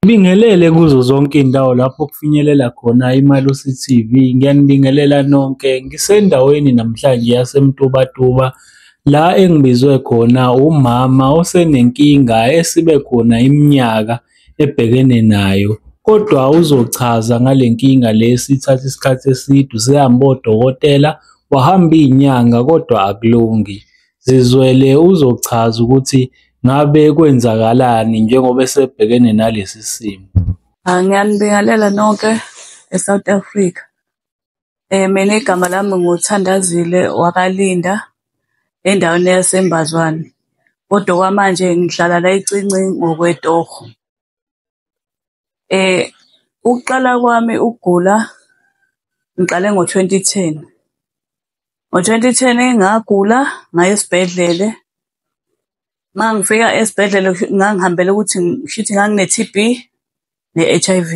Ngibingelele kuzo zonke iy'ndawo lapho kufinyelela khona iMalusi TV. Ngiyanibingelela nonke. Ngisendaweni namhlanje yaseMtubatuba la engibizwe khona umama osenenkinga esibe khona iminyaka ebhekene nayo. Kodwa uzochaza ngale nkinga le esithathe isikhathi eside, usehambe odokotela, wahamba iy'nyanga kodwa akulungi. Zizwele uzochaza ukuthi ngabe kwenzakalani njengoba esebhekene nalesi simo. Ngiyanibingelela nonke e-South Africa. Mina igama lami nguThandazile wakaLinda, endaweni yaseMbazwane, kodwa okwamanje ngihlala la eCinci ngokwetoho. Ukuqala kwami ukugula ngiqale ngo-twenty ten. Ngo-twenty ten ngagula ngaya esibhedlele, uma ngifika esibhedlele ngangihambele ukuthi shuthi ngangine-TB ne-HIV.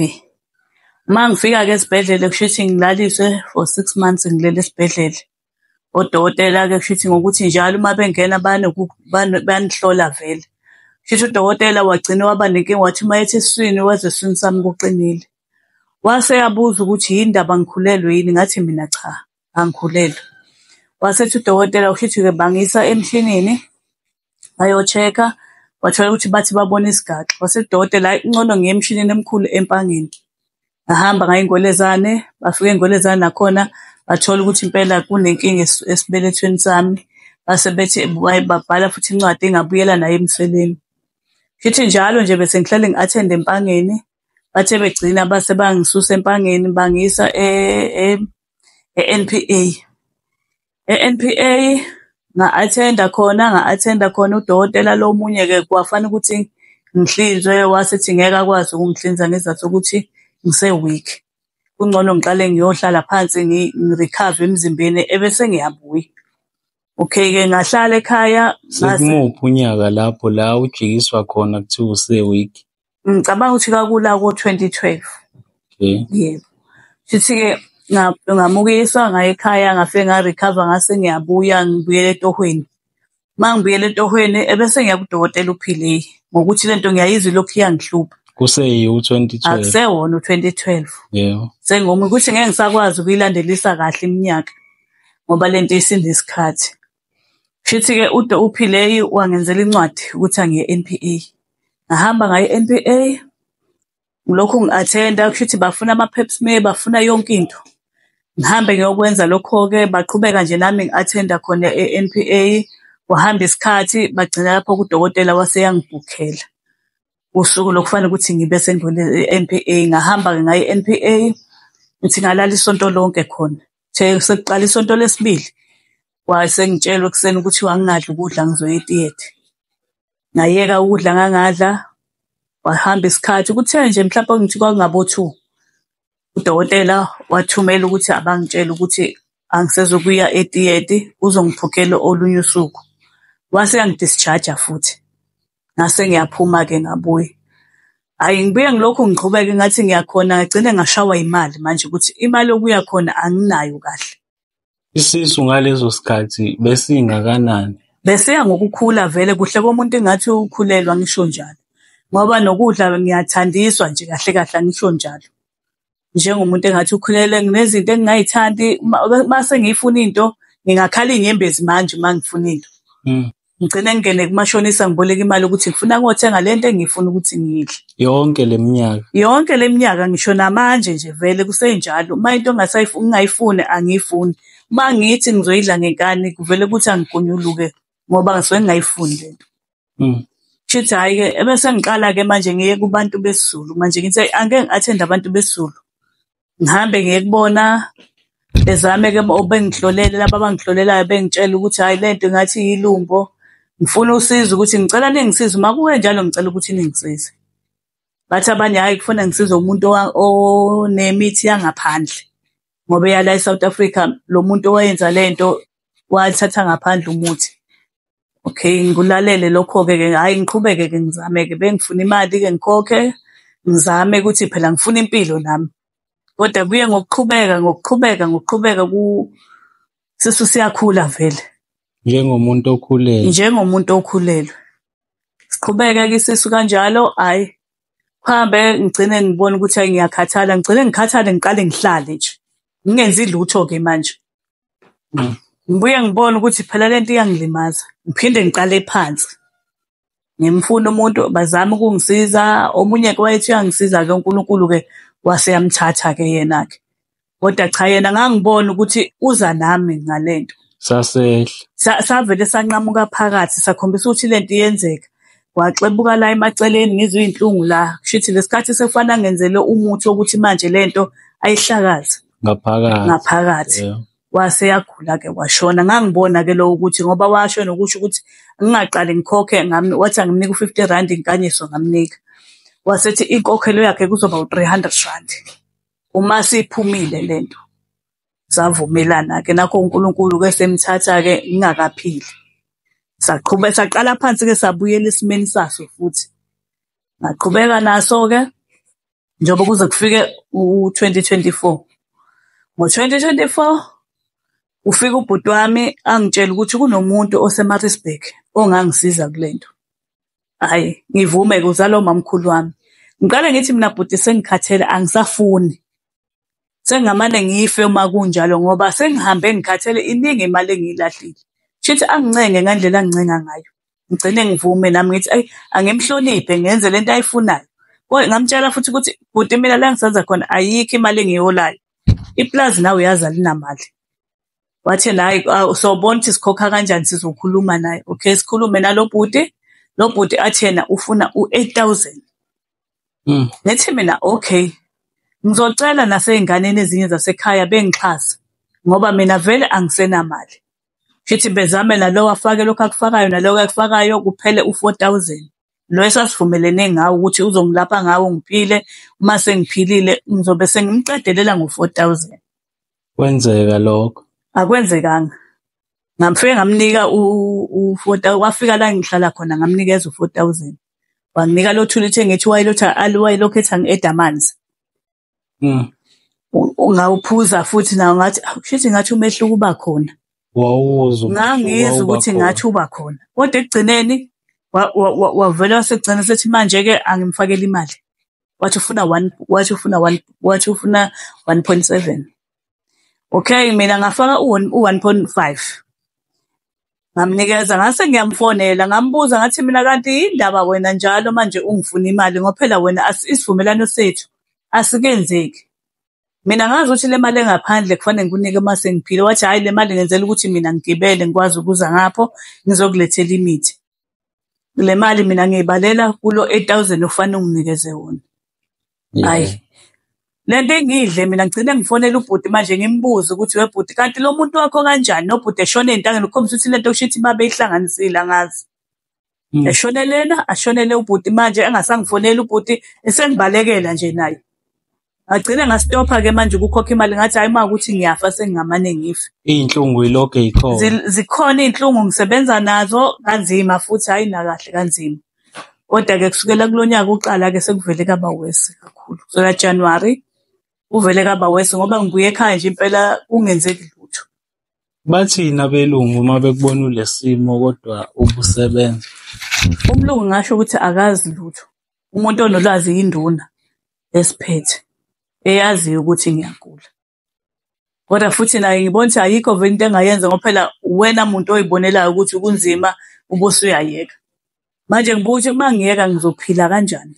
Uma ngifika-ke esibhedlele kushuthi ngilaliswe for 6 months ngilele esibhedlele. Odokotela-ke kushuthi ngokuthi njalo uma bengena bayanihlola vele. Kushuthi udokotela wagcina waba nenkinga wathi uma ethi esiswini wezwa esiswini sami kuqinile. Wase eyabuza ukuthi yini ndaba ngikhulelwe yini, ngathi mina cha, angikhulelwe. Wase ethi udokotela kushuthi-ke bangiyisa emshinini bayo-check-a, bathola ukuthi bathi babona isigaxa. Wase udokotela, hhayi kungcono ngiye emshinini emkhulu eMpangeni. Ngahamba ngaya eNgwelezane, bafika eNgwelezane nakhona bathola ukuthi impela kunenkinga esibelethweni sami. Base bethi babhala futhi incwadi ngabuyela nayo eMseleni. Kushuthi njalo nje bese ngihlale ngi-attend-a eMpangeni, bathe begcina base bangisusa eMpangeni bangiyisa e-NPA. E-NPA nga-attend-a khona, nga-attend-a khona udokotela lo omunye-ke kwafana ukuthi ngihlinzwe wasethi ngeke akwazi ukungihlinza ngesizathu sokuthi ngise-weak. Kungcono ngiqale ngiyohlala phansi ngi-recover emzimbeni ebese ngiyabuya. Okay-ke ngahlala ekhaya. Sekumuphi unyaka lapho la ujikiswa khona kuthiwa use-weak? Ngicabanga ukuthi kwakula ko-2012. Okay. Yebo. Shuthi-ke ngamukiswa ngaya ekhaya ngafike nga-recover ngase ngiyabuya ngibuyela etohweni. Uma ngibuyela etohweni ebese ngiya kudokotela uPillay ngokuthi lento ngiyayizwa ilokhu iyangihlupha. Kuseyiwo u-2012. Akusewona u-2012. Yebo. Sengoma ukuthi ngeke ngisakwazi ukuyilandelisa kahle iminyaka ngoba lento isinesikhathi. Shuthi-ke uPillay wangenzela incwadi ukuthi angiye e-NPA. Ngahamba ngaya e-NPA, ngilokhu ngi-attend-a kushuthi bafuna ama-pap smear, bafuna yonke into. Ngihambe ngiyokwenza lokho-ke, baqhubeka nje nami ngi-attend-a khona e-NPA. Kwahamba isikhathi bagcina lapho udokotela wase eyangibhukhela usuku lokufanele ukuthi ngibe e-NPA. Ngahamba-ke ngaya e-NPA, ngithi ngalala isonto lonke khona. Sekuqala isonto lesibili, kwase ngitshelwa ekuseni ukuthi angingadli ukudla ngizoya etiyethe. Ngayeka ukudla ngangadla, kwahamba isikhathi, kuthe nje mhlampe ngithi kwakungabo-two, udokotela wathumela ukuthi abangitshele ukuthi angisezukuya etiyete, uzongibhukhela olunye usuku. Wase eyangi-discharge-a futhi, ngase ngiyaphuma-ke ngabuya. Hhayi ngibuye ngilokhu ngiqhubeke ngathi ngiyakhona ngagcine ngashawa imali manje ukuthi imali yokuya khona anginayo kahle. Isisu ngaleso sikhathi besingakanani? Besiya ngokukhula vele kuhle komuntu engathi ukhulelwa ngisho njalo. Ngoba nokudla ngiyathandiswa nje kahle kahle angisho njalo. Njengomuntu engathi ukhulelwe nginezinto engingayithandi mase ngiyifuna into ngingakhala iy'nyembezi manje uma ngifuna into. Ngigcine ngingene kumashonisa ngiboleka imali ukuthi ngifuna ngiyothenga lento engifuna ukuthi ngiyidle. Yonke le minyaka? Yonke le minyaka ngisho namanje nje vele kusenjalo. Uma into ngingayifuni angiyifuni. Uma ngithi ngizoyidla ngenkani kuvele kuthi angigonyuluke ngoba ngisuke ngingayifuni lento. Kushuthi hhayi-ke ebese ngiqala-ke manje ngiye kubantu besiZulu manje ngithi angike ngi-attend-e abantu besiZulu. Ngihambe ngiye kubona bezame-ke bengihlolele laba abangihlolelayo bengitshela ukuthi hhayi lento ngathi yilumbo. Ngifuna usizo ukuthi ngicela ningisize uma kuke njalo ngicela ukuthi ningisize. Bathi abanye hhayi kufuna ngisize umuntu onemithi yangaphandle ngoba eyala e-South Africa lo muntu owayenza lento wathatha ngaphandle umuthi. Okay, ngikulalele lokho-ke ke hhayi ngiqhubeke-ke ngizame-ke bengifuna imali-ke ngikhokhe ngizame ukuthi phela ngifuna impilo nami. Kodwa kuye ngokuqhubeka ngokuqhubeka ngokuqhubeka sisu siyakhula vele. Njengomuntu okhulelwe. Njengomuntu okhulelwe. Siqhubeke-ke isisu kanjalo, hhayi. Kuhambe ngigcine ngibona ukuthi hhayi ngiyakhathala, ngigcine ngikhathale ngiqale ngihlale nje, ngingenzi lutho-ke manje. Ngibuye ngibone ukuthi phela lento iyangilimaza, ngiphinde ngiqale phansi. Ngimfune umuntu bazame ukungisiza, omunye-ke wayethi uyangisiza-ke uNkulunkulu-ke wase eyamthatha-ke yena-ke. Kodwa cha yena ngangibona ukuthi uza nami ngalento. Sasehla. Savele sanqamuka phakathi sakhombisa ukuthi lento iyenzeka. Kwaxebuka la emaceleni ngizwe iy'nhlungu la, kushuthi lesikhathi sekufanele angenzele umuthi wokuthi manje lento ayihlakaze. Ngaphakathi. Ngaphakathi. Yeah. Wase yagula-ke washona. Ngangibona-ke lokho ukuthi ngoba washo nokusho ukuthi ngingaqali ngikhokhe, wathi angimnike u-50 rand inkanyiso ngamnika. Wasethi inkokhelo yakhe kuzoba u-300 rand. Uma siphumile lento. Savumelana-ke nakho uNkulunkulu-ke semthatha-ke ngingakaphili. Saqhubeka saqala phansi-ke sabuyela esimeni saso futhi. Ngaqhubeka naso-ke njengoba kuze kufike u-2024. Ngo-2024 ufika ubhuti wami angitshela ukuthi kunomuntu oseMaritzburg ongangisiza kule nto. Hhayi, ngivume-ke uzalwa umamkhulu wami. Ngiqale ngithi mina bhuti sengikhathele angisafuni. Sengingamane ngife uma kunjalo ngoba sengihambe ngikhathele iningi imali engiyilahlile. Shuthi angincenge ngendlela angincenga ngayo. Ngigcine ngivume nami ngithi ayi angimhloniphe ngenze lento ayifunayo. Ngamtshela futhi ukuthi bhuti mina la engisebenza khona ayikho imali engiyiholayo. Ipulazi nawe uyazi alinamali. Wathi yena hhayi sobona ukuthi sikhokha kanjani sizokhuluma naye. Okay, sikhulume nalo bhuti, lo bhuti athi yena ufuna u-8,000. Ngithi mina okay, ngizocela nasey'nganeni ezinye zasekhaya bengixhase ngoba mina vele angisenamali. Kushuthi bezame nalowo afake lokhu akufakayo nalowo akufakayo kuphele u-4,000. Lo esasivumelene ngawo ukuthi uzongilapha ngawo ngiphile, uma sengiphilile ngizobe sengimqedelela ngo-4,000. Kwenzeka lokho? Akwenzekanga. Ngamfike ngamnika u-4,000, wafika la engihlala khona ngamnikeza u-4,000. Wanginika lo thuluthi engithi wayelokhu ethi angi-add amanzi. Ngawuphuza futhi nawo ngathi kushuthi ngathi umehluko uba khona. Wawuzwa Ngangizwa ukuthi ngathi uba khona. Kodwa ekugcineni wavele wasegcina sethi manje-ke angimfakele imali. Wathi ufuna one, wathi ufuna one, wathi ufuna 1.7. Okay, mina ngafaka u-1.5. Ngamnikeza ngase ngiyamfonela ngambuza ngathi mina kanti yindaba wena njalo manje ungifuna imali ngoba phela wena isivumelwano sethu asikenzeki. Mina ngazi ukuthi le mali engaphandle kufanele ngikunike uma sengiphile. Wathi hhayi le mali ngenzela ukuthi mina ngigibele ngikwazi ukuza ngapho ngizokulethela imithi. Le mali mina ngiyibalela kulo 8,000 ofanele unginikeze wona. Hhayi. Lento engidle mina ngigcine ngifonela ubhuti manje ngimbuze ukuthi we bhuti kanti lo muntu wakho kanjani nobhuti eshone ey'ntangeni ukukhombisa ukuthi lento kusho ukuthi babeyihlanganisile angazi. Eshone lena ashonele ubhuti manje engasangifoneli ubhuti esengibalekela nje naye. Agcine ngastopha-ke manje ukukhokha imali ngathi hhayi uma ukuthi ngiyafa sengingamane ngife. Iy'nhlungu yilokhu ey'khona. Zikhona iy'nhlungu ngisebenza nazo kanzima futhi hhayi nakahle kanzima. Kodwa-ke kusukela kulo nyaka uqala-ke sekuvele kaba worse kakhulu. Kusukela January kuvele kaba worse ngoba ngibuye ekhaya nje impela kungenzeki lutho. Bathini abelungu uma bekubona ulesimo kodwa ubusebenza? Umlungu ngasho ukuthi akazi lutho. Umuntu onolwazi yinduna esiphethe eyaziyo ukuthi ngiyagula. Kodwa futhi naye ngibona ukuthi ayikho vele into engayenza ngoba phela uwena muntu oyibonelayo ukuthi kunzima ubusuyayeka. Manje ngibuka ukuthi uma ngiyeka ngizophila kanjani?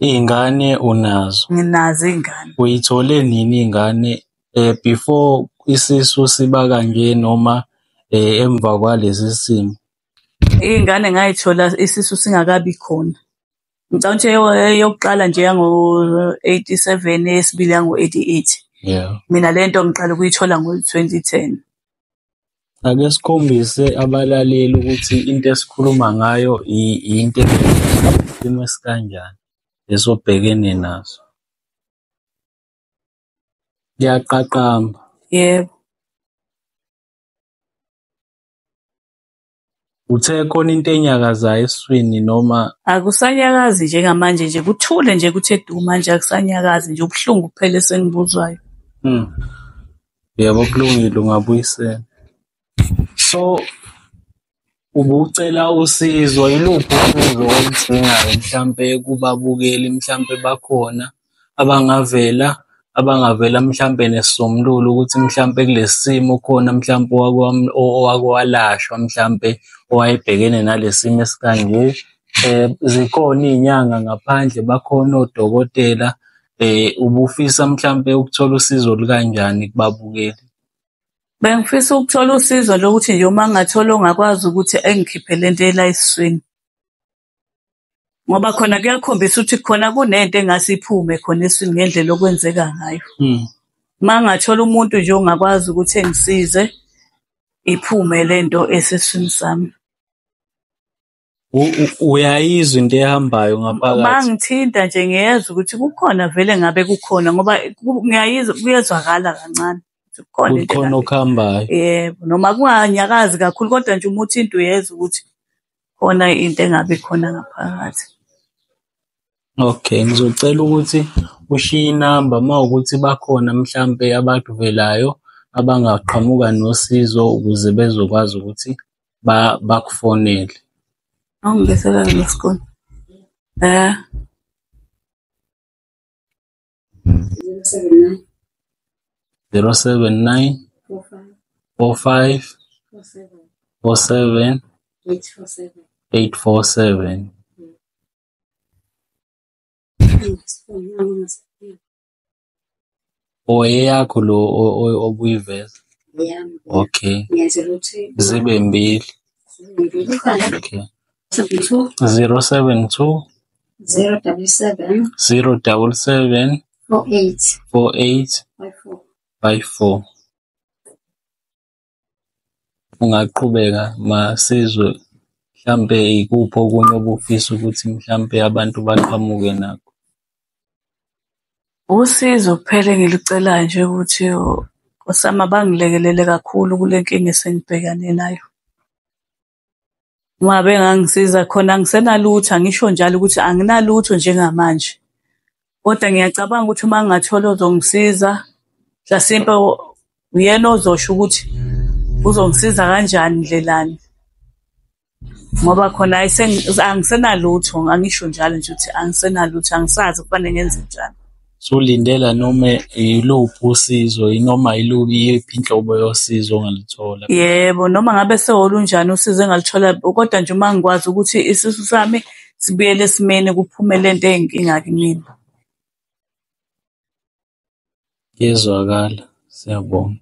Iy'ngane unazo? Nginazo iy'ngane. Uyithole nini iy'ngane before isisu siba kanje noma emva kwalesi simo? Iy'ngane ngay'thola isisu singakabi khona. Ngicabanga ukuthi eyokuqala nje yango-87, eyesibili yango-88. Yeah. Mina lento ngiqala ukuyithola ngo-2010. Ake sikhombise abalaleli ukuthi into esikhuluma ngayo into isimo esikanjani esobhekene naso. Kuyaqaqamba. Yebo. Uthe khona into enyakazayo esiswini noma? Akusanyakazi njengamanje nje, kuthule nje kuthe du manje akusanyakazi nje, ubuhlungu kuphela esengibuzwayo. Yebo, kulungile ungabuyisela. So Ubucela usizo, iluphi usizo oludingayo mhlampe kubabukeli mhlampe bakhona abangavela, abangavela mhlampe nesisombululo ukuthi mhlampe kulesi simo khona mhlampe owake walashwa mhlampe owayebhekene nale simo esikanje. Zikhona iy'nyanga ngaphandle, bakhona odokotela. Ubufisa mhlampe ukuthola usizo olukanjani kubabukeli? Bengifisa ukuthola usizo lokuthi nje uma ngingathola ongakwazi ukuthi engikhiphe lento ela esiswini. Ngoba khona kuyakhombisa ukuthi khona kunento engase iphume khona esiswini ngendlela okwenzeka ngayo. Uma ngingathola umuntu nje ongakwazi ukuthi engisize iphume lento esesiswini sami. Uyayizwa into ehambayo Uma ngaphakathi? ngithinta nje ngiyezwa ukuthi kukhona vele ngabe kukhona ngoba ngiyayizwa kuyezwakala kancane ukuthi kukhona into Kukhona engabe. okuhambayo. Yebo, noma kunganyakazi kakhulu kodwa nje uma uthinta uyezwa ukuthi khona into engabe ikhona ngaphakathi. Okay, ngizocela ukuthi ushiye inamba uma kuwukuthi bakhona mhlampe abakuvelayo abangaqhamuka nosizo ukuze bezokwazi ukuthi bakufonele. Awungibuyisela ngesikole. Eh. 079 45 47 847. Or eyakho lo obuyiveza? Okay. Zibe mbili. Okay. 072 077 48 54. Ungaqhubeka masizwe mhlampe ikuphi okunye obufisa ukuthi mhlampe abantu baqhamuke nakho. Usizo kuphela engilucelayo nje ukuthi Nkosi yami abangilekelele kakhulu kule nkinga esengibhekane nayo. Uma bengangisiza khona angisenalutho, angisho njalo ukuthi anginalutho njengamanje. Kodwa ngiyacabanga ukuthi uma ngingathola ozongisiza, mhlasimpe uyena ozosho ukuthi uzongisiza kanjani ndlelani. Ngoba khona hhayi angisenalutho, angisho njalo nje ukuthi angisenalutho, angisazi kufanele ngenze njani. Sulindela noma iluphi usizo, noma iyiphi inhlobo yosizo ongaluthola. Yebo, noma ngabe sewolunjani usizo engaluthola, kodwa nje uma ngikwazi ukuthi isisu sami sibuyele esimeni kuphume lento eyinkinga kimina. Kuyezwakala, siyabonga.